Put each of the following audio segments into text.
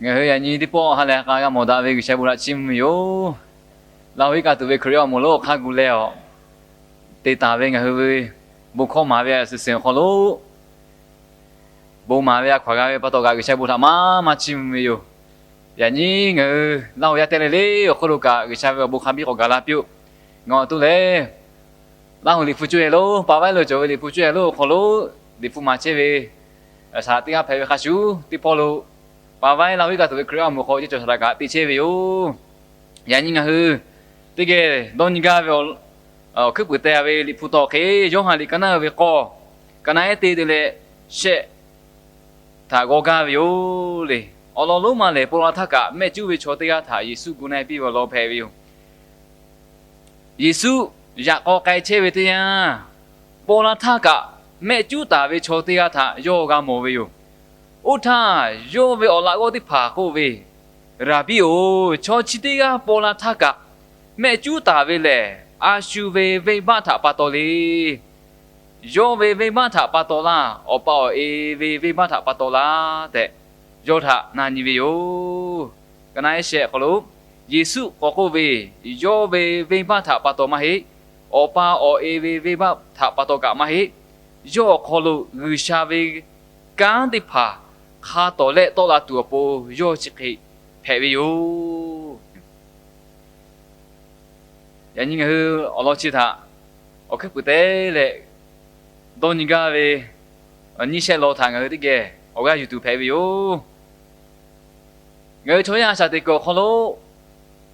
Ngaˬ hui yaꞈ nyi teˇ pawˆ ha lehˬ k'a g'a mawˬ daꞈ ve G'uiˬsha bon htaꞈ chiˇ mvuh ve yoˬ. Laˇ huˍ iˉ kaˆ tuˬ ve Hkriꞈ yaˇ awˬ moˍ lonˉ awˬ hk'aˇ gu leh awˬ te taˍ ve ngaˬ hui ve bon hkawˇ maˍ ve a suhˍ suhˍ awˬ hk'aw lo bon maˍ ve a hkaw anˬ g'a ve pa taw kaꞈ G'uiˬsha bon htaꞈ maˇ maˇ chiˇ mvuh ve yoˬ. Yaꞈ nyi ngaˬ hui Laˇ huˍ yaˇ teˇ le le awˬ hk'oˆ lo kaꞈ G'uiˬsha ve awˬ bon hk'a biˇ k'awꞈ gaˬ la piˇ-oˆ. Ngaˬ awˬ to lehˬ Laˇ huˍ Liꞈ hpu cuˇ yehˬ lonˉ, pa vaiˉ lo cawˬ ve Liꞈ hpu cuˇ yehˬ lonˉ awˬ hk'aw lo Liꞈ hpu maˍ chehˇ ve shaˍ laꞈ teˇ g'aˇ hpehꞈ ve hk'a shuˍ, teˇ pawˆ lo pa vaiˉ Laˇ huˍ iˉ kaˆ tuˬ ve Hkriꞈ yaˇ awˬ moˍ hk'aw ceh cawˬ shaˍ laꞈ kaꞈ te chehˇ ve yoˬ. Yaꞈ nyi ngaˬ hui teˇ geh dawˇ nyi gaˇ ve awˬ hkuiˉ puiˍ teh ve Liꞈ hpu taw hk'e, Yoˇhanˬ liꞈ ka naˉ uiˍ ve k'awˇ, ka naˉ ehˉ te te leh shehˆ htaꞈ g'aw gaˇ ve yoˬ le. Awˬ lawn lonˉ ma lehˬ, paw la htaˇ kaꞈ mehˆ cuˉ ve chaw teˇ g'aˇ htaꞈ Yeˍsuˆ gu na-e piˇ ve awˬ lawn hpehꞈ ve yoˬ. Yeˍsuˆ yaꞈ k'aw k'ai chehˇ ve teˇ yanˇ, paw la htaˇ kaꞈ mehˆ cuˉ taˍ ve chaw teˇ g'aˇ htaꞈ yawˇ g'a mawˬ ve yoˬ. Oˇ htaˇ, yawˇ ve awˬ laꞈ g'awˇ teˇ hpaˍ k'oˆ ve, Raˍbiˆ-oˬ, chaw chi teˇ g'aˇ paw la htaˇ kaꞈ mehˆ cuˉ taˍ ve lehˬ, a shu ve venˇbaˆ htaꞈ pa taw le. Yawˇ ve venˇbaˆ htaꞈ pa taw laˇ, Awˬ pa awˬ e ve venˇbaˆ htaꞈ pa taw laˇ tehꞈ, yawˇ htaꞈ na nyi ve yoˬ. Ka naˉ ehˉ shehˆ awˬ hk'aw lo, Yeˍsuˆ k'awꞈ k'oˆ ve, Yawˇ ve venˇbaˆ htaꞈ pa taw maˇ heˆ. Awˬ pa awˬ e ve venˇbaˆ htaꞈ pa taw kaꞈ maˇ heˆ. Yawˇ awˬ hk'aw lo G'uiˬsha ve kanˉ teˇ hpaˍ hk'a tawˍ lehˆ tawˆ la tuˬ awˬ pon yawˇ chi hk'e hpehꞈ ve yoˬ. Yaꞈ nyi ngaˬ hui awˬ lawn chi htaꞈ awˬ hkuiˉ puiˍ te leh dawˇ nyi gaˇ ve nyiˇ shehˆ law htaꞈ ngaˬ hui teˇ geh awˬ g'aˇ yuˬ tuˬ hpehꞈ ve yoˬ. Ngaˬ hui chaw yaˇ a shaꞈ teꞈ kuiˬ awˬ hk'aw lo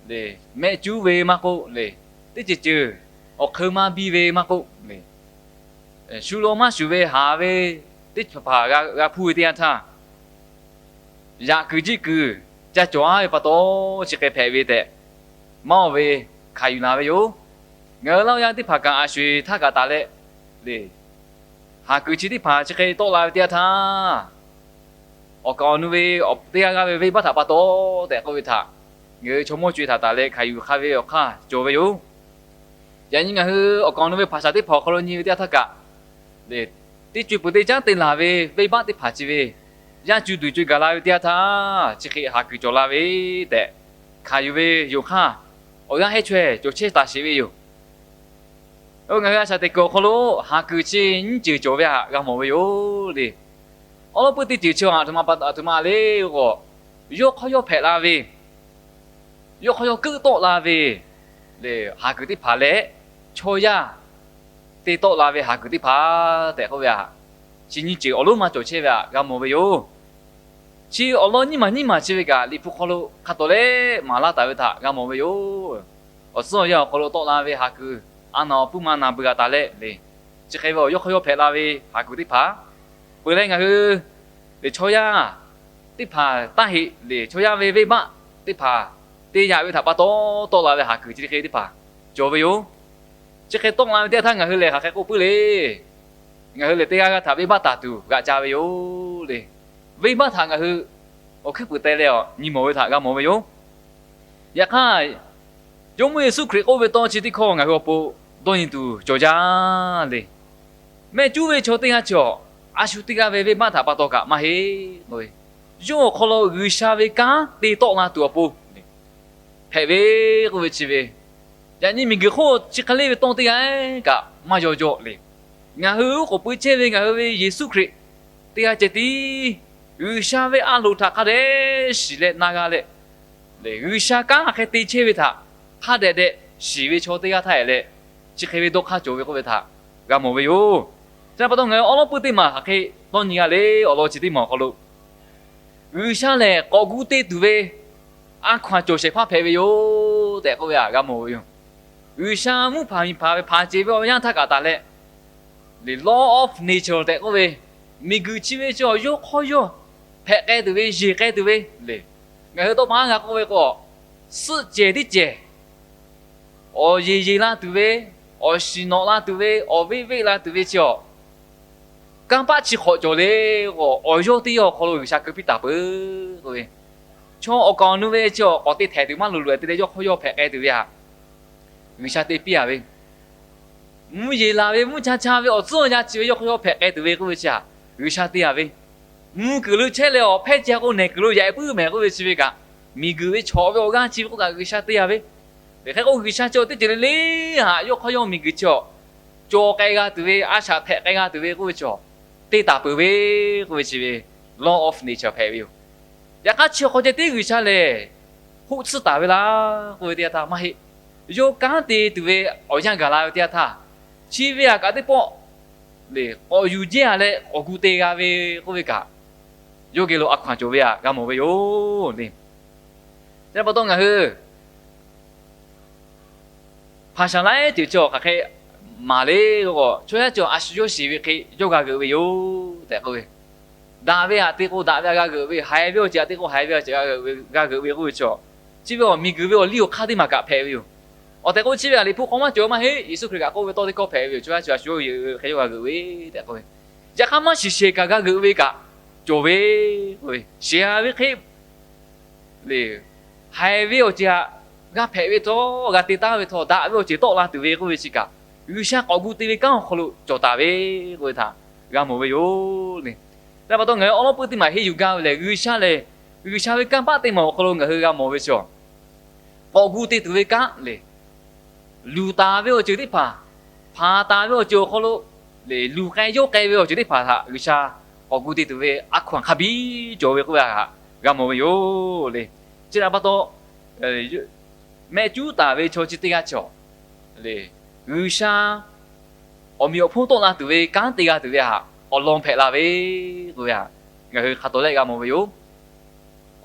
le, mehˆ cuˉ ve maˇ k'oˆ le, teˇ ceuˬ ceuˬ awˬ hk'eun maˇ biˇ ve maˇ k'oˆ le, shu law maˇ shuˍ ve haˍ ve teˇ hpaˍ g'a hpuˇ ve teˇ yanˇ htaˇ, yaꞈ kuiˬ jiˆ kuiˬ ca cawˬ-a ve pa taw chi hk'e hpehꞈ ve tehꞈ, maˇ oˬ ve hkanˍ yuˬ la ve yoˬ. Ngaˬ hui Laˇ huˍ yaˇ teˇ hpaˍ kaꞈ a sho-eˬ htaˇ kaꞈ taˍ leh le, haˍ kuiˬ chi teˇ hpaˍ chi hk'e tawˆ la ve teˇ yanˇ htaˇ, awˬ kaˍ awˬ nu ve awˬ teˇ g'aˇ g'aˇ ve venˇbaˆ htaꞈ pa taw tehꞈ k'oˆ ve htaꞈ ngaˬ hui chaw mawˇ co-e htaꞈ taˍ leh hkanˍ yuˬ hk'a ve awˬ hk'aˇ cawˬ ve yoˬ. Yaꞈ nyi ngaˬ hui awˬ kaˍ awˬ nu ve hpaˍ shaˍ teˇ hpaˍ awˬ hk'aw lo nyi ve teˇ yanˇ htaˇ kaꞈ, teˇ co-e peuˬ teˇ caˉ te laˬ ve venˇbaˆ teˇ hpaˍ chi ve yaˇ cuˇ duˬ co-e gaˬ la ve teˇ yanˇ htaˇ, chi hk'e haˍ kuiˬ cawˬ la ve tehꞈ, hkanˍ yuˬ ve yoˬ hk'aˇ, awˬ g'aˇ hehnˇ chaweh cawˬ chehˇ taˍ sheˍ ve yoˬ. Ngaˬ hui a shaꞈ teꞈ kuiˬ awˬ hk'aw lo haˍ kuiˬ chi nyiˇ ceuˬ cawˬ ve htaꞈ g'a mawˬ ve yoˬ le. Awˉ lawˉ puiˉ teˇ ceuˬ chi a htoꞈ ma pa aˬ htoꞈ ma le k'o, yawˇ hk'awˇ yawˇ hpehꞈ la ve, yawˇ hk'awˇ yawˇ keuˆ tawˆ la ve le, haˍ kuiˬ teˇ hpaˍ leh chaw yaˇ te tawˆ la ve haˍ kuiˬ teˇ hpaˍ tehꞈ k'oˆ ve htaꞈ, chi nyiˇ ceuˬ awˬ lonˉ ma cawˬ chehˇ ve htaꞈ g'a mawˬ ve yoˬ. Chi awˬ lawn nyiˇ maˬ nyiˇ maˬ chi ve kaꞈ Liꞈ hpu hk'aw lo hk'a tawˍ leh maˍ laˇ taˍ ve htaꞈ g'a mawˬ ve yoˬ. Awˬ suhˉ awˬ yanˇ awˬ hk'aw lo tawˆ la ve haˍ kuiˬ a naˍ awˬ puiˉ ma naˍ beuꞈ g'a taˍ leh le, chi hk'e ve awˬ yawˇ hk'awˇ yawˇ hpehꞈ la ve haˍ kuiˬ teˇ hpaˍ, peuˬ leh ngaˬ hui le chaw yaˇ teˇ hpaˍ taˇ heꞈ le, chaw yaˇ ve venˇbaˆ teˇ hpaˍ te yaꞈ ve htaꞈ pa taw tawˆ la ve haˍ kuiˬ chi hk'e teˇ hpaˍ cawˬ ve yoˬ. Chi hk'e tawˆ la ve teˇ yanˇ htaˇ ngaˬ hui lehˬ hk'aˬ hk'e k'oˆ puiˉ le. Ngaˬ hui lehˬ teˇ g'aˇ g'aˇ htaꞈ venˇbaˆ taˍ tuˬ g'aꞈ ca ve yoˬ le. Venˇbaˆ htaꞈ ngaˬ hui awˬ hkuiˉ puiˍ teh leh awˬ nyi mawˬ ve htaꞈ g'a mawˬ ve yoˬ. Yaꞈ hk'aˇ, Jawˇmawˇ Yeˍsuˆ Hkriꞈ k'oˆ ve tawˇ chi teˇ hkawˇ ngaˬ hui awˬ pon dawˇ nyi tuˬ cawˬ jaˇ le. Mehˆ cuˉ ve chaw teˇ g'aˇ chi awˬ, a shu teˇ g'aˇ ve venˇbaˆ htaꞈ pa taw kaꞈ maˇ heˆ. Yawˇ awˬ hk'aw lo G'uiˬsha ve kanˉ te tawˆ la tuˬ awˬ pon hpehꞈ ve k'oˆ ve chi ve, yaꞈ nyi miˬguiˬ hk'oˆ chi hk'e le ve tawˇ teˇ g'aˇ kaꞈ maˇ yaw jaw le. Ngaˬ hui oˉ k'oˍ pui chehˇ ve ngaˬ hui ve Yeˍsuˆ Hkriꞈ teˇ g'aˇ ceh tiˉ G'uiˬsha ve a loˍ htaꞈ hk'a dehꞈ shiˍ leh na g'a leh, G'uiˬsha kanˉ hk'aˬ hk'e te chehˇ ve htaꞈ hk'a dehꞈ dehꞈ shiˍ ve chaw teˇ g'aˇ htaˇ hehꞈ leh, chi hk'e ve dawˇ hk'aˇ cawˬ ve k'oˆ ve htaꞈ g'a mawˬ ve yoˬ. Chi pa taw ngaˬ hui awˉ lawˉ puiˉ teˇ maˬ hk'aˬ hk'e dawˇ nyi g'a le, awˬ lawn chi teˇ maˬ awˬ hk'aw lo G'uiˬsha lehˬ k'awꞈ gu te tuˬ ve a hkaw-anˬ cawˬ shehˍ hpaˇ hpehꞈ ve yoˬ tehꞈ k'oˆ ve htaꞈ g'a mawˬ ve yoˬ. G'uiˬsha mvuhˇ hpanˍ miˬ hpanˍ ve hpanˍ ceˬ ve awˬ yanˇ htaˇ kaꞈ taˍ leh, le law of nature tehꞈ k'oˆ ve, miˬguiˬ chi ve chi awˬ yawˇ hk'awˇ yawˇ hpehꞈ k'ai tuˬ ve, yeˬ k'ai tuˬ ve le. Ngaˬ hui tawˇ pa g'a k'oˆ ve k'o, suhˆ cehˬ teˇ cehˬ awˬ yeˬ yeˬ la tuˬ ve, awˬ shiˍ nawꞈ la tuˬ ve, awˬ veˆ veˆ la tuˬ ve chi awˬ, kanˇ paˆ chi hk'awꞈ cawˬ le k'o, awˬ yawˇ teˇ yawˇ awˬ hk'aw lo G'uiˬsha keu piˇ taˍ peuˬ k'oˆ ve, chaw awˬ kaˍ awˬ nu ve chi awˬ k'awꞈ te htehˍ tuˬ maˇ loꞈ loꞈ te leh yawˇ hk'awˇ yawˇ hpehꞈ k'ai tuˬ ve htaꞈ G'uiˬsha te piˇ-a ve, mvuhˇ yeˬ laˬ ve mvuhˇ cha cha ve awˬ tcuhˉ awˬ yanˇ chi ve yawˇ hk'awˇ yawˇ hpehꞈ k'ai tuˬ ve k'oˆ ve chi htaꞈ G'uiˬsha te-a ve, mvuh kuiˬ lo chehˇ leh awˬ hpehˇ ca k'o nehˬ kuiˬ lo yaꞈ puiˉ mehˍ k'oˆ ve chi ve kaꞈ, miˬguiˬ ve chaw ve awˬ g'aˇ chi ve k'oˆ kaꞈ G'uiˬsha te a ve. Hk'e k'o G'uiˬsha chi teˇ ceuˬ le le haꞈ yawˇ hk'aˇ yawˇ miˬguiˬ chi awˬ cawˬ k'ai g'a tuˬ ve, a shaꞈ hpehꞈ k'ai g'a tuˬ ve k'oˆ ve chi awˬ, te taˍ peuˬ ve k'oˆ ve chi ve law of nature hpehꞈ ve yoˬ. Yaꞈ hk'aˇ chi awˬ hk'aw ceh tiˉ G'uiˬsha lehˬ hoˆ tsuhˇ taˍ ve laˇ k'oˆ ve teˇ yanˇ htaˇ maˇ heˆ. Yawˇ kanˉ te tuˬ ve awˬ yanˇ gaˬ la ve teˇ yanˇ htaˇ, chi ve aꞈ kaꞈ teˇ pawˆ le k'awꞈ yuˬ jehˇ a leh k'awꞈ gu te g'a ve k'oˆ ve kaꞈ, yawˇ geh lo a hkaw-anˬ cawˬ ve aꞈ g'a mawˬ ve yoˬ le. Chi pa taw ngaˬ hui hpaˍ shaˍ laiˉ ceuˬ chi awˬ hk'aˬ hk'e maˍ le k'o, chaw yaˇ chi a shu yawˇ shiˍ ve hk'e yawˇ g'a g'euꞈ ve yoˬ tehꞈ k'oˆ ve, daꞈ ve aꞈ te k'o daꞈ ve aꞈ g'a g'euꞈ ve, haiˬ ve awˬ ceuˬ aꞈ te k'o haiˬ ve awˬ ceuˬ g'a g'euꞈ ve k'oˆ ve chi, chi ve awˬ miˬguiˬ ve awˬ liˇ awˬ hk'aˇ teˇ maˬ kaꞈ hpehꞈ ve yoˬ. Awˬ tehˬ k'o chi ve aꞈ Liꞈ hpu hk'aw maˇ cawˬ maˇ heˆ. Yeˍsuˆ Hkriꞈ kaꞈ k'oˆ ve tawˇ teˇ hkawˇ hpehꞈ ve yoˬ. Chaw yaˇ chi a shu yawˇ g'euꞈ ve hk'e yawˇ g'a g'euꞈ ve tehꞈ k'oˆ ve, yaꞈ hk'aˇ maˇ shiˍ shehˍ kaꞈ g'a g'euꞈ ve kaꞈ cawˬ ve k'oˆ ve, shiˍ a ve hk'e le, haiˬ ve awˬ ceuˬ aꞈ g'a hpehꞈ ve htawˇ, g'a te taˉ ve htawˇ, daꞈ ve awˬ ceuˬ tawˆ la tuˬ ve k'oˆ ve chi kaꞈ, G'uiˬsha k'awꞈ gu te ve kanˉ awˬ hk'aw lo cawˬ taˍ ve k'oˆ ve htaꞈ g'a mawˬ ve yoˬ le. Chi pa taw ngaˬ hui awˉ lawˉ puiˉ teˇ maˬ henˇ yuˬ gaˇ ve lehˬ, G'uiˬsha lehˬ, G'uiˬsha ve kanˇ paˆ teˇ maˬ awˬ hk'aw lo ngaˬ hui g'a mawˬ ve chi awˬ, k'awꞈ gu te tuˬ ve kanˉ le, luˬ taˍ ve awˬ ceuˬ teˇ hpaˍ, hpanˍ taˍ ve awˬ ceuˬ awˬ hk'aw lo le, luˬ k'ai yawˇ k'ai ve awˬ ceuˬ teˇ hpaˍ htaꞈ G'uiˬsha k'awꞈ gu te tuˬ ve a hkaw-anˬ hk'a biˇ cawˬ ve k'oˆ ve htaꞈ g'a mawˬ ve yoˬ le. Chi htaꞈ pa taw, mehˆ cuˉ taˍ ve chaw chi teˇ g'aˇ chi awˬ le, G'uiˬsha awˬ meꞈ awˬ hponˇ tawˆ la tuˬ ve kanˉ te g'a tuˬ ve htaꞈ awˬ lawn hpehꞈ la ve k'oˆ ve htaꞈ ngaˬ hui hk'a tawˍ lehˆ g'a mawˬ ve yoˬ.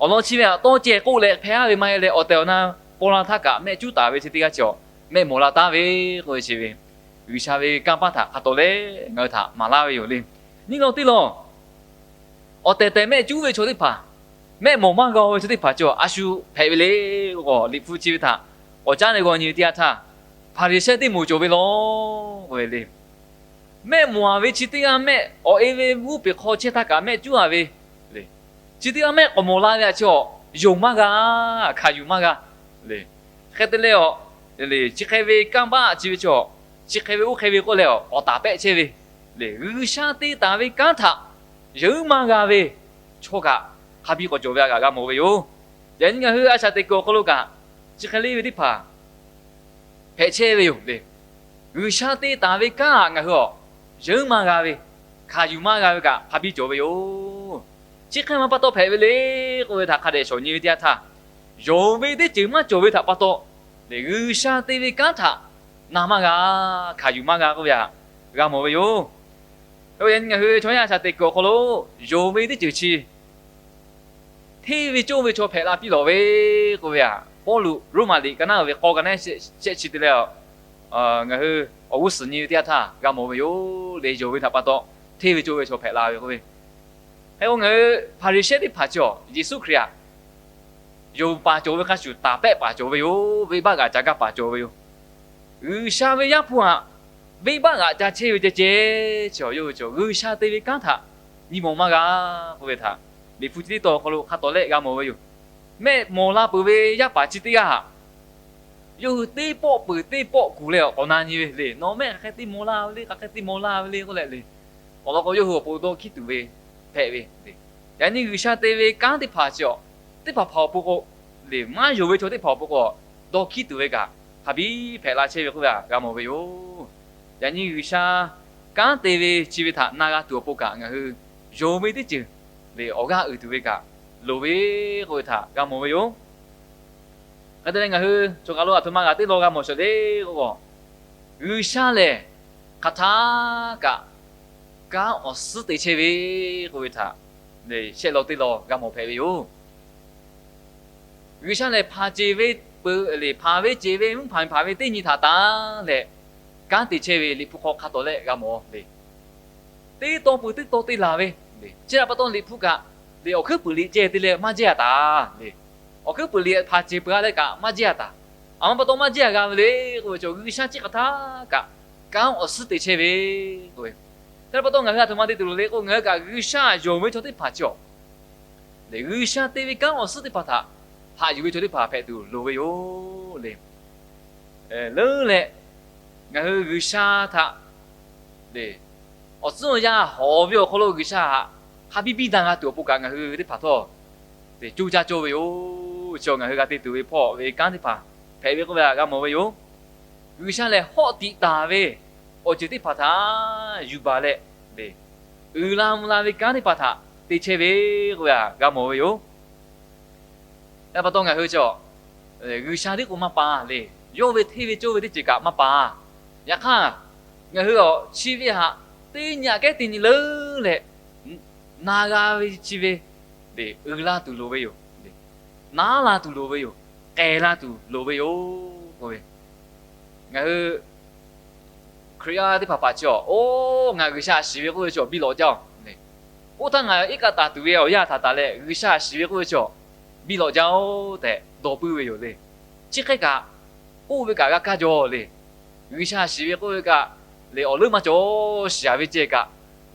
Awˬ lawn chi ve htaꞈ tawˇ ceh k'oˆ leh hpehˇ a ve maˇ heˆ leh, awˬ tehˬ awˬ na paw la htaˇ kaꞈ mehˆ cuˉ taˍ ve chi teˇ g'aˇ chi awˬ mehˆ mawˬ la taˉ ve k'oˆ ve chi ve, G'uiˬsha ve kanˇ paˆ htaꞈ hk'a tawˍ lehˆ ngaˬ hui htaꞈ maˍ laˇ ve yoˬ le. Nyi law teˇ law, awˬ tehˬ tehˬ mehˆ cuˉ ve chaw teˇ hpaˍ, mehˆ mawˬ maˇ g'a ve chaw teˇ hpaˍ chi a shu hpehꞈ ve le. Liꞈ hpu chi ve htaꞈ k'awꞈ caˉ leh g'aw nyi ve teˇ yanˇ htaˇ, Hpaˍriˍsehˇ teˇ moˍ cawˬ ve lawˬ k'oˆ ve le. Mehˆ mawˬ a ve chi teˇ g'aˇ mehˆ awˬ e ve g'uˇ peˬ hk'aw chehˇ htaˇ kaꞈ mehˆ cuˉ a ve le. Chi teˇ g'aˇ mehˆ k'awꞈ mawˬ la ve htaꞈ chi awˬ yonˍ maˇ g'a, hkanˍ yuˬ maˇ g'a le. Hk'e te leh awˬ, chi hk'e ve kanˇ paˆ chi ve chi awˬ, chi hk'e ve oˇ hk'e ve k'oˆ leh awˬ, awˬ taˍ pehˆ chehˇ ve le. G'uiˬsha te taˍ ve kanˉ htaꞈ yonˍ maˇ g'a ve chaw kaꞈ hk'a biˇ k'awꞈ cawˬ ve htaꞈ kaꞈ g'a mawˬ ve yoˬ. Yaꞈ nyi ngaˬ hui a shaꞈ teꞈ kuiˬ awˬ hk'aw lo kaꞈ, chi hk'e le ve teˇ hpaˍ hpehꞈ chehˇ ve yoˬ le. G'uiˬsha te taˍ ve kanˉ htaꞈ ngaˬ hui awˬ yonˍ maˇ g'a ve, hkanˍ yuˬ maˇ g'a ve kaꞈ hk'a biˇ cawˬ ve yoˬ. Chi hk'e ma pa taw hpehꞈ ve le k'oˆ ve htaꞈ hk'a dehꞈ shawˍ nyi ve teˇ yanˇ htaˇ, yonˍ ve teˇ ceuˬ maˇ cawˬ ve htaꞈ pa taw, G'uiˬsha te ve kanˉ htaꞈ na maˇ g'a, hkanˍ yuˬ maˇ g'a k'oˆ ve htaꞈ g'a mawˬ ve yoˬ. Yaꞈ nyi ngaˬ hui chaw yaˇ a shaꞈ teꞈ kuiˬ awˬ hk'aw lo yonˍ ve teˇ ceuˬ chi hteˇ ve cawˇ ve chaw hpehꞈ la piˇ lawˬ ve k'oˆ ve htaꞈ Pawˇluꞈ Roˉmaꞈ liꞈ ka naˉ uiˍ ve k'aw ka naˉ shehˆ chi te leh, ngaˬ hui awˬ g'uˇ suhˍ nyi ve teˇ yanˇ htaˇ g'a mawˬ ve yoˬ le. Yonˍ ve htaꞈ pa taw hteˇ ve cawˇ ve chaw hpehꞈ la ve k'oˆ ve, hk'e k'o ngaˬ hui Hpaˍriˍsehˇ teˇ hpaˍ chi awˬ Yeˍsuˆ Hkriꞈ htaꞈ yonˍ paˍ cawˬ ve hk'a shuˍ taˍ pehˆ paˍ cawˬ ve yoˬ. Venˇbaˆ g'aꞈ ca gaˇ paˍ cawˬ ve yoˬ. G'uiˬsha ve Yaˇ hpu htaꞈ venˇbaˆ g'aꞈ ca chehˇ ve ceh ceh, chi awˬ yawˇ ve cawˬ G'uiˬsha te ve kanˉ htaꞈ nyi mawˬ maˇ g'a k'oˆ ve htaꞈ Liꞈ hpu chi teˇ tawn awˬ hk'aw lo hk'a tawˍ lehˆ g'a mawˬ ve yoˬ. Mehˆ mawˬ la peuˬ ve yaˇ paˍ chi teˇ g'aˇ htaꞈ yawˇ hui teˇ pawˆ peuˬ teˇ pawˆ kuˬ leh awˬ k'awꞈ na nyi ve le. Nawˬ mehˆ hk'aˬ hk'e te mawˬ la ve le, hk'aˬ hk'e te mawˬ la ve le k'oˆ leh le, awˬ lawn k'o yawˇ hui awˬ pon dawˇ hkiˉ tuˬ ve hpehꞈ ve le. Yaꞈ nyi G'uiˬsha te ve kanˉ teˇ hpaˍ chi awˬ, teˇ hpaˍ hpaˍ awˬ pon k'o le, maˇ yonˍ ve chaw teˇ hpaˍ awˬ pon k'o, dawˇ hkiˉ tuˬ ve kaꞈ hk'a biˇ hpehꞈ la chehˇ ve k'oˆ ve htaꞈ g'a mawˬ ve yoˬ. Yaꞈ nyi G'uiˬsha kanˉ te ve chi ve htaꞈ na g'a tuˬ awˬ pon kaꞈ ngaˬ hui yonˍ ve teˇ ceuˬ le awˬ g'aˇ uiˍ tuˬ ve kaꞈ loˍ ve k'oˆ ve htaꞈ g'a mawˬ ve yoˬ. Hk'e te leh ngaˬ hui choˬ kaˬ lo aˬ htoꞈ ma g'a teˇ law g'a mawˬ shawˍ le k'o, G'uiˬsha lehˬ hk'aˬ htaˇ kaꞈ kanˉ awˬ suhˉ te chehˇ ve k'oˆ ve htaꞈ shehˆ law teˇ law g'a mawˬ hpehꞈ ve yoˬ. G'uiˬsha lehˬ hpanˍ ceˬ ve peuˬ le, hpanˍ ve ceˬ ve mvuhˇ hpanˍ hpanˍ ve teˇ nyi htaꞈ tanˍ leh kanˉ te chehˇ ve Liꞈ hpu hk'aw hk'a tawˍ lehˆ g'a mawˬ le. Teˇ tawn peuˬ teˇ tawn te laˬ ve le. Chi htaꞈ pa taw Liꞈ hpu kaꞈ le awˬ hkuiˉ puiˍ liꞈ ceh te leh maˇ jehˇ a taˍ le. Awˬ hkuiˉ puiˍ liꞈ hpanˍ ceˬ peuˬ a leh kaꞈ maˇ jehˇ a taˍ. A ma pa taw maˇ jehˇ a g'a ve le k'oˆ ve cawˬ G'uiˬsha chi hk'aˬ htaˇ kaꞈ kanˉ awˬ suhˉ te chehˇ ve k'oˆ ve. Chi htaꞈ pa taw ngaˬ hui aˬ htoꞈ ma te tuˬ loˍ le k'o, ngaˬ hui kaꞈ G'uiˬsha yonˍ ve chaw teˇ hpaˍ chi awˬ le G'uiˬsha te ve kanˉ awˬ suhˉ teˇ hpaˍ htaꞈ haꞈ yuˬ ve chaw teˇ hpaˍ hpehꞈ tuˬ loˍ ve yoˬ le. Leuˉ leh ngaˬ hui G'uiˬsha htaꞈ le awˬ tcuhˉ awˬ yanˇ hawˍ ve awˬ hk'aw lo G'uiˬsha htaꞈ hk'a biˇ biˇ na g'a tuˬ awˬ pon kaꞈ ngaˬ hui teˇ hpaˍ htawˇ, teꞈ coˇ caˇ cawˇ ve yoˬ. Chi ngaˬ hui g'a te tuˬ ve hpawˇ ve kanˉ teˇ hpaˍ hpehꞈ ve k'oˆ ve htaꞈ g'a mawˬ ve yoˬ. G'uiˬsha lehˬ hawˆ tiꞈ taˍ ve awˬ ceuˬ teˇ hpaˍ htaꞈ yuˬ baˬ leh, uiˍ la mvuh la ve kanˉ teˇ hpaˍ htaꞈ te chehˇ ve k'oˆ ve htaꞈ g'a mawˬ ve yoˬ. Yaꞈ pa taw ngaˬ hui cawˬ, G'uiˬsha tiˉ k'o maˇ pa le. Yawˇ ve hteˇ ve cawˇ ve teˇ ceuˬ kaꞈ maˇ pa. Yaꞈ hk'aˇ, ngaˬ hui awˬ chi ve htaꞈ teˇ nyi aꞈ kehˉ teˇ nyi leuˉ leh na g'a ve chi ve, uiˍ la tuˬ loˍ ve yoˬ. Naˉ la tuˬ loˍ ve yoˬ. K'ehˬ la tuˬ loˍ ve yoˬ k'oˆ ve, ngaˬ hui Hkriꞈ yaˇ teˇ hpaˍ hpaˍ chi awˬ, oˇ ngaˬ G'uiˬsha a shiˍ ve k'oˆ ve chi awˬ biˇ lawꞈ jaˇ-oˬ le. Oˇ htaˇ ngaˬ iˉ kaˆ taˍ tuˬ ve awˬ yanˇ htaꞈ taˍ leh G'uiˬsha a shiˍ ve k'oˆ ve chi awˬ biˇ lawꞈ jaˇ-oˬ tehꞈ dawˬ puiˉ ve yoˬ le. Chi hk'e kaꞈ, k'oˆ ve kaꞈ g'a kaˇ jaw le. G'uiˬsha a shiˍ ve k'oˆ ve kaꞈ le, awˬ leuˉ maˇ cawˬ shiˍ ve ceh kaꞈ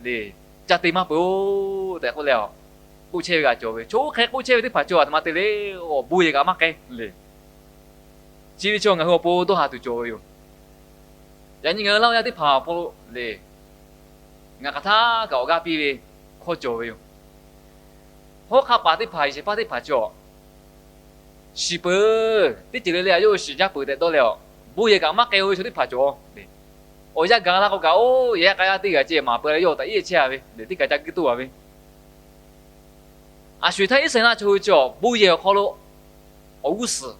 le, ca te maˇ peuˬ-oˬ tehꞈ k'oˆ leh, k'oˆ chehˇ ve g'a cawˬ ve. Chaw oˇ hk'e k'oˆ chehˇ ve teˇ hpaˍ cawˬ aˬ htoꞈ ma te le, awˬ bon yehˬ kaꞈ maˇ k'ai le. Chi ve chi ngaˬ hui awˬ pon dawˇ haˍ tuˬ cawˬ ve yoˬ. Yaꞈ nyi ngaˬ hui Laˇ huˍ yaˇ teˇ hpaˍ awˬ hk'aw lo le, ngaˬ hk'aˬ htaˇ kaꞈ awˬ g'aˇ piˇ ve hkawˇ cawˬ ve yoˬ. Hawˉ hk'aˆ paˍ teˇ hpaˍ, yehˬ shehˍ hpaˇ teˇ hpaˍ cawˬ, shiˍ peuˬ, teˇ ceuˬ le le aꞈ yawˇ hui shiˍ jaˇ peuˬ tehꞈ dawˇ leh, awˬ bon yehˬ kaꞈ maˇ k'ai-o ve chaw teˇ hpaˍ cawˬ. Awˬ yanˇ gaˬ la k'o kaꞈ, oˇ yehˬ yaˇ k'a yaˇ teˇ g'aˇ ceh maˍ peuˬ leh yawˇ htaꞈ iˉ chehˇ a ve le, teˇ kaꞈ ca g'uiˇ toˇ a ve. Aˬ sho-eˬ htaˇ Iˉsaˍreˍlaˆ chaw hui cawˬ bon yehˬ awˬ hk'aw lo awˬ g'uˇ suhˍ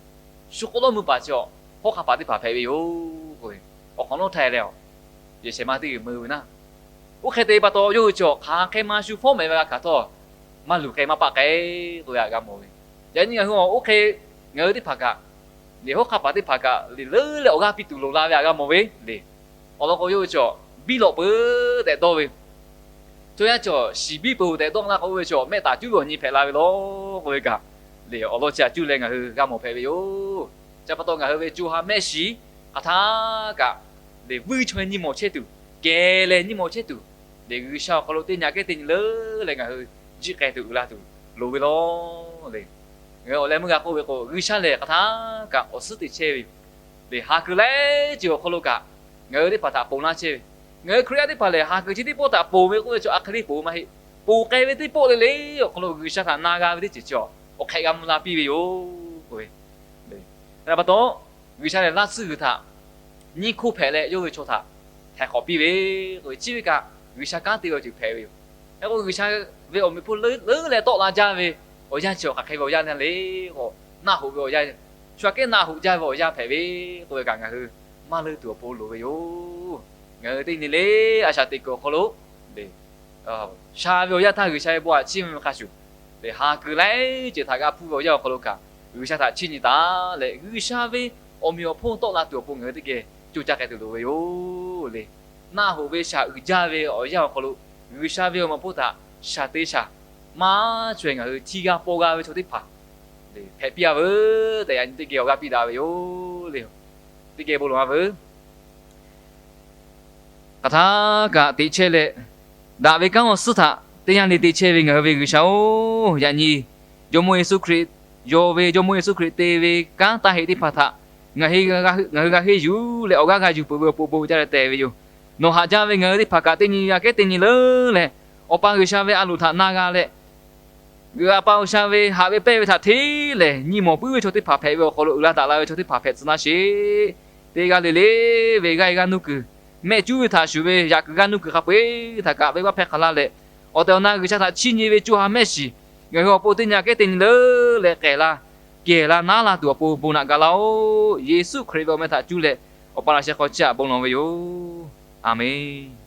shu k'oˆ lawˇ mui paˍ chi awˬ hawˉ hk'aˆ paˍ teˇ hpaˍ hpehꞈ ve yoˬ. Awˬ hk'awꞈ nawˉ htaˇ leh, yehˬ shehˍ ma teˇ g'uiˬ meu ve naˆ. Oˇ hk'e te pa taw, yawˇ hui cawˬ hk'aˬ hk'e ma shu fawˉ mehˍ ve g'a hkanˍ htawˇ, maˇ luˬ k'ai maˇ paˆ k'ai k'oˆ ve htaꞈ g'a mawˬ ve. Yaꞈ nyi ngaˬ hui awˬ oˇ hk'e, ngaˬ hui teˇ hpaˍ kaꞈ le, hawˉ hk'aˆ paˍ teˇ hpaˍ kaꞈ le, leuˉ leh awˬ g'aˇ piˇ tuˬ loˍ la ve htaꞈ g'a mawˬ ve le. Awˬ lawn k'o, yawˇ hui cawˬ biˇ lawꞈ peuˬ tehꞈ dawˇ ve, chaw yaˇ cawˬ shiˍ biˇ peuˬ-oˬ tehꞈ dawˇ la k'o, oˇ ve cawˬ mehˆ taˍ cuˉ ve awˬ nyi hpehꞈ la ve law k'oˆ ve kaꞈ le, awˬ lawn chi htaꞈ cuˇ leh ngaˬ hui g'a mawˬ hpehꞈ ve yoˬ. Chi pa taw ngaˬ hui ve co ha mehˆ shiˍ hk'aˬ htaˇ kaꞈ le, vuiˇ chaweh nyi mawˬ chehˇ tuˬ, kehˬ leh nyi mawˬ chehˇ tuˬ le, G'uiˬsha awˬ hk'aw lo teˇ nyi aꞈ kehˉ teˇ nyi leuˉ leh ngaˬ hui jiˆ k'ai tuˬ uiˍ la tuˬ loˍ ve law le. Ngaˬ hui awˬ leh meuˇ g'a k'oˆ ve k'o, G'uiˬsha lehˬ hk'aˬ htaˇ kaꞈ awˬ suhˉ te chehˇ ve yoˬ le. Haˍ kuiˬ laiˉ ceuˬ awˬ hk'aw lo kaꞈ ngaˬ hui teˇ hpaˍ htaꞈ ponˬ laˇ chehˇ ve. Ngaˬ hui Hkriꞈ yaˇ teˇ hpaˍ lehˬ, haˍ kuiˬ chi teˇ pawˆ htaꞈ ponˬ ve k'oˆ ve chaw a hk'e le ponˬ ve maˇ heˆ. Ponˬ k'ai ve teˇ pawˆ le le awˬ hk'aw lo G'uiˬsha htaꞈ na g'a ve teˇ ceuˬ chi awˬ hk'ehꞈ g'a mvuh la piˇ ve yoˬ k'oˆ ve. Yaꞈ pa taw, G'uiˬsha lehˬ laˇ tsuhˇ g'uiˬ htaꞈ nyiˇ hkoˇ hpehꞈ leh yawˇ ve chaw htaꞈ htaiˍ hk'awꞈ piˇ ve k'oˆ ve, chi ve kaꞈ G'uiˬsha kanˉ te ve awˬ ceuˬ hpehꞈ ve yoˬ. Hk'e k'o, G'uiˬsha ve awˬ meꞈ hpon leuˉ leh tawˆ la jaˇ ve awˬ yanˇ chi awˬ hk'aˬ hk'e ve awˬ yanˇ le k'o, naˆ hoꞈ ve awˬ yanˇ, shu aꞈ kehˉ naˆ hoꞈ jaˇ ve awˬ yanˇ hpehꞈ ve k'oˆ ve kaꞈ ngaˬ hui maˇ leuˇ tuˬ awˬ pon loˍ ve yoˬ. Ngaˬ hui teˇ nyi le a shaꞈ teꞈ kuiˬ awˬ hk'aw lo le, sha ve awˬ yanˇ htaˇ G'uiˬsha ve bon htaꞈ chiˇ mvuh ve hk'a shuˍ le, haˍ kuiˬ laiˉ ceuˬ htaꞈ g'a hpuˇ ve awˬ yanˇ awˬ hk'aw lo kaꞈ G'uiˬsha htaꞈ chiˇ nyi taˍ leh, G'uiˬsha ve awˬ meꞈ awˬ hponˇ tawˆ la tuˬ awˬ pon ngaˬ hui teˇ geh coˇ caˇ k'ai tuˬ loˍ ve yoˬ le. Naˆ hoꞈ ve shaˍ uiˍ jaˇ ve awˬ yanˇ awˬ hk'aw lo G'uiˬsha ve awˬ meꞈ awˬ hponˇ htaꞈ shaˍ te shaˍ maˇ chaweh ngaˬ hui hti g'a paw g'a ve chaw teˇ hpaˍ hpehꞈ piˇ a veuˬ tehꞈ yaꞈ nyi teˇ geh awˬ g'aˇ piˇ daꞈ ve yoˬ le. Teˇ geh bon lawˬ a veuˬ. Hk'aˬ htaˇ kaꞈ teꞈ chehˇ leh, daꞈ ve kanˉ awˬ suhˉ htaꞈ teˇ yanˇ le te chehˇ ve ngaˬ hui ve G'uiˬsha-oˬ, yaꞈ nyi Jawˇmawˇ Yeˍsuˆ Hkriꞈ, yawˇ ve Jawˇmawˇ Yeˍsuˆ Hkriꞈ te ve kanˉ taˇ heˆ teˇ hpaˍ htaꞈ ngaˬ hui g'a henˇ yuˬ leh awˬ g'aˇ g'a yuˬ peuˬ ve awˬ pon bon jaˇ leh tehˬ ve yoˬ. Nawˬ haꞈ jaˇ ve ngaˬ hui teˇ hpaˍ kaꞈ teˇ nyi aꞈ kehˉ teˇ nyi leuˉ leh, Awˬ pa G'uiˬsha ve a loˍ htaꞈ na g'a leh, G'uiˬsha ve haꞈ ve pehnˇ ve htaꞈ hteˇ lehˬ, nyi mawˬ puiˉ ve chaw teˇ hpaˍ hpehꞈ ve awˬ hk'aw lo uiˍ la daꞈ la ve chaw teˇ hpaˍ hpehꞈ tcuh laˇ sheˍ. Teˇ g'aˇ le le ve g'aˇ e g'aˇ nuˇ kuiˬ, mehˆ cuˉ ve htaꞈ shuˍ ve yaꞈ kuiˬ g'aˇ nuˇ kuiˬ hk'a peu-eˬ htaꞈ kaꞈ venˇbaˆ hpehˇ hk'aˬ laˇ leh, awˬ tehˬ awˬ na G'uiˬsha htaꞈ chiˇ nyi ve co ha mehˆ shiˍ ngaˬ hui awˬ pon teˇ nyi aꞈ kehˉ teˇ nyi leuˉ leh k'ehˬ la, kehˬ la naˉ la tuˬ awˬ pon bon naꞈ gaˬ laˇ-oˆ. Yeˍsuˆ Hkriꞈ ve awˬ meh htaꞈ cuˇ leh Awˬ pa laꞈ sheh hk'aw chiˇ aꞈ bon lawˬ ve yoˬ. Aˬmenˍ.